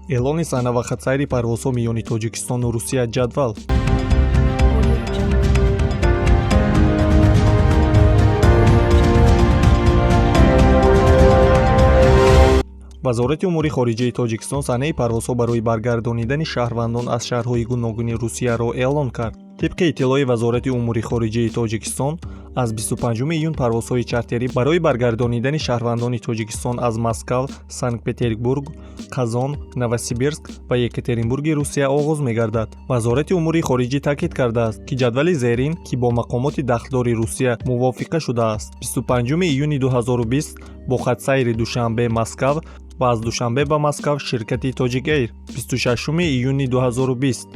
Эълони сана ва хатсайри парвозҳо миёни Тоҷикистону Русия ҷадвал. Audio Jungle. Вазорати умури хориҷаи Тоҷикистон санаи парвозҳо барои баргардонидани шаҳрвандон аз шаҳрҳои гуногуни Русияро эълон кард. Тибқи иттилои Вазорати умури хориҷаи Тоҷикистон, аз 25 июн парвозҳои чартерӣ барои баргардонидани шаҳрвандони Тоҷикистон аз Москав, Санкт-Петербург, Қазон, Новосибирск ва Екатеринбурги Русия оғоз мегардад. Вазорати умури хориҷӣ таъкид кардааст, ки ҷадвали зерин, ки бо мақомоти дахлдори Русия мувофиқа шудааст: 25 июни 2020 бо хатсайри Душанбе Москав ва аз Душанбе ба Москав ширкати Тоҷикэйр, 26 июни 2020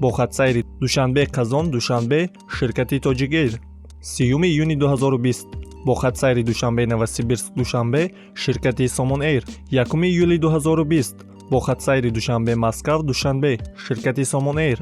бо хатсайри Душанбе Қазон Душанбе ширкати Тоҷикэйр, 30 июни 2020 бо хатсайри Душанбе Новосибирск Душанбе ширкати Сомон Эйр, 1 июли 2020 бо хатсайри Душанбе Москав Душанбе ширкати Сомон Эйр,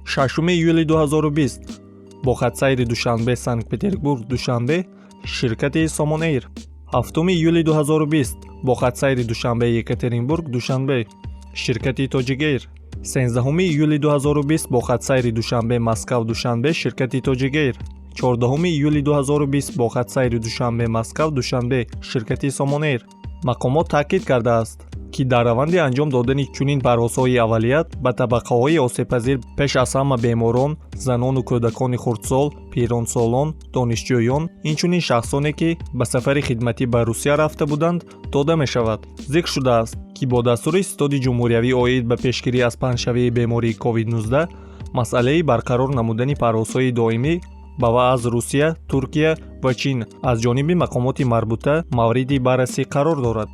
6 июли 2020 бо хатсайри Душанбе Санкт Петербург Душанбе ширкати Сомон Эйр, 7 июли 2020 бо хатсайри Душанбе Екатеринбург Душанбе ширкати Тоҷикэйр, 13 июли 2020 бо хатсайри Душанбе Москав Душанбе ширкати Тоҷикэйр, 14 июли 2020 бо хатсайри Душанбе Москав Душанбе ширкати Сомон Эйр. Мақомот таъкид кардааст, ки дар раванди анҷом додани чунин парвозҳои аввалият ба табақаҳои осебпазир, пеш аз ҳама беморон, занону кӯдакони хурдсол, пиронсолон, донишҷӯён, инчунин шахсоне, ки ба сафари хидматӣ ба Русия рафта буданд, дода мешавад. Зикр шудааст, ки бо дастури Ситоди ҷумҳуриявӣ оид ба пешгирӣ аз паҳншавии бемории COVID-19 масъалаи барқарор намудани парвозҳои доимӣ ба ва аз Русия, Туркия ва Чин аз ҷониби мақомоти марбута мавриди баррасӣ қарор дорад.